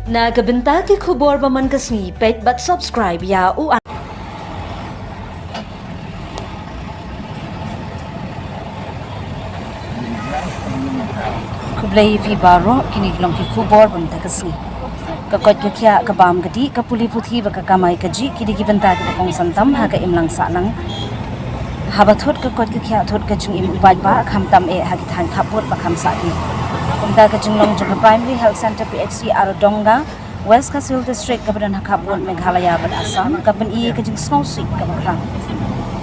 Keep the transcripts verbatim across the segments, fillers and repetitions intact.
Na ka bynta ki khubor ba man ka sngi, peit bad subscribe ïa u. Khublei phi baroh, kine ki long ki khubor ba man ka sngi. Ka koit ka khiah, ka bam ka dih, ka pule puthi bad ka kamai kajih, ki dei ki bynta kiba kongsan tam ha ka imlang sahlang. Haba thut ka koit ka khiah, thut ka jingim u paidbah, khamtam eh ha ki thaiñ khappud ba kham sah dih. Kumta ka jinglong jong ka Primary Health Centre, P H C Aradonga, West Khasi Hills District, kaba don ha khappud Meghalaya bad Assam, ka pyni ka jingsngewsih kaba khraw.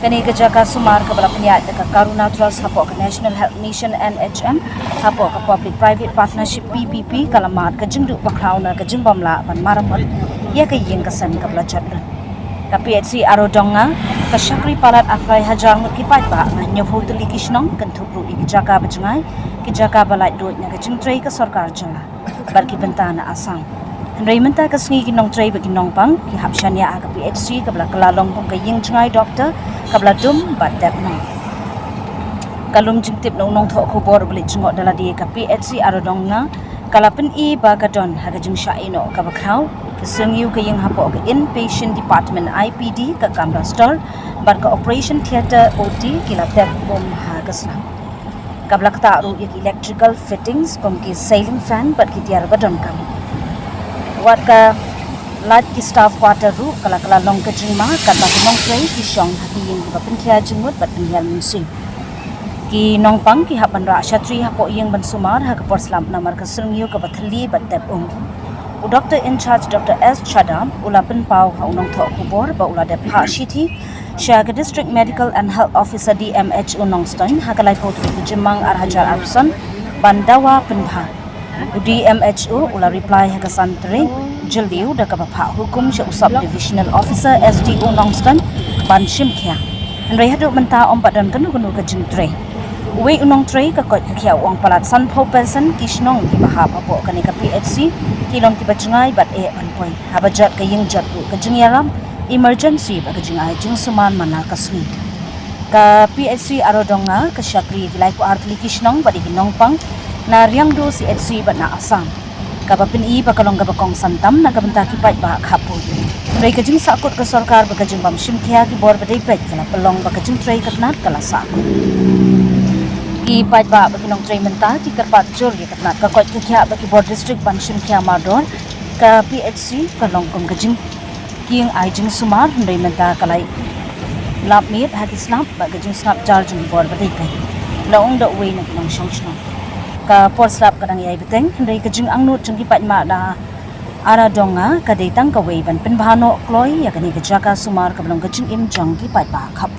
Kane ka jaka sumar kaba la pynïaid da ka Karuna Trust hapoh ka National Health Mission, N H M, hapoh ka Public Private Partnership, P P P, ka la mad ka jingduh bakhraw na ka jingbym lah ban maramot ïa ka ïing ka sem kaba la jot lut. Ka P H C Aradonga ka shakri palat arphew hajar ngut ki paidbah na hynñiewphew tylli ki shnong, kynthup ruh ïa ki jaka ba jngai, ki jaka ba laitluid na ka jingtrei ka sorkar jylla bad ki bynta na Assam. Hynrei mynta ka sngi ki nongtrei bad ki nongpang ki hap shaniah ha ka P H C kaba la kylla long kum ka ïing jngai doktor kaba la dum bad dep noh. Ka lum jingtip na u nongthoh khubor uba leit jngoh da lade, ka P H C Aradonga ka la pyni ba ka don ha ka jingshah ïehnoh kaba khraw. Ka syrngiew ka ïeng hapoh ka Inpatient Department, I P D, ka kamra stor bad ka Operation Theatre, O T, ki la tep um ha ka slap. Kaba la ktah ruh ïa ki electrical fittings kum ki ceiling fan bad ki tiar ba donkam. Wat ka lait ki staff quarter ruh ka la kylla long ka jingma, katba ki nongtrei ki shong ha ki ïing kiba pynkhia jingmut bad pynhiar mynsiem. Ki nongpang ki hap ban rah shatri hapoh ïing ban sumar ha ka por slap namar ka syrngiew kaba thylli bad dep um. U doctor in charge, Doctor S Chadam, u la pynpaw ha u nongthoh khubor ba u la dep phah shithi sha ka District Medical and Health Officer, D M H O, Nongstoiñ ha ka laiphew tarik u Jymmang arhajar arphew san ban dawa pynbha. U D M H O u la reply ha ka san tarik Jylliew da kaba phah hukum sha u Sub Divisional Officer, S D O, Nongstoiñ ban shim khia. Hynrei haduh mynta ym pat don kano kano ka jingtrei. Uwei u nongtrei ka koit ka khiah u ong palat sanphew percent ki shnong kiba hap hapoh kane ka P H C ki long kiba jngai bad eh ban poi. Haba jot ka ïing jot ruh ka jingïarap emergency bad ka jingai jingsumar man la ka sngi. Ka P H C Aradonga ka shakri ïa ki laiphew ar tylli ki shnong bad ïa ki nongpang na Riangdo C H C bad na Assam. Kaba pyni ba ka long kaba kongsan tam na ka bynta ki paidbah khappud. Hynrei ka jingsahkut ka sorkar bad ka jingbym shim khia ki bor ba dei peit ka la pynlong ba ka jingtrei ka tnat ka la sahkut. Ki paidbah bad ki nongtrei mynta ki kyrpad jur ïa ka tnat ka koit ka khiah bad ki bor district ban shim khia mardor. Ka P H C ka long kum ka jing kieng ai jingsumar, hynrei mynta ka la lap miet ha ki slap bad ka jingsngap jar jong ki bor ba dei peit, la ong da uwei na ki nongshong shnong. Ka por slap ka dang ïai bteng, hynrei ka jingangnud jong ki paidbah na Aradonga ka dei tang kawei ban pynbha noh kloi ïa kane ka jaka sumar kaba long ka jingim jong ki paidbah khap.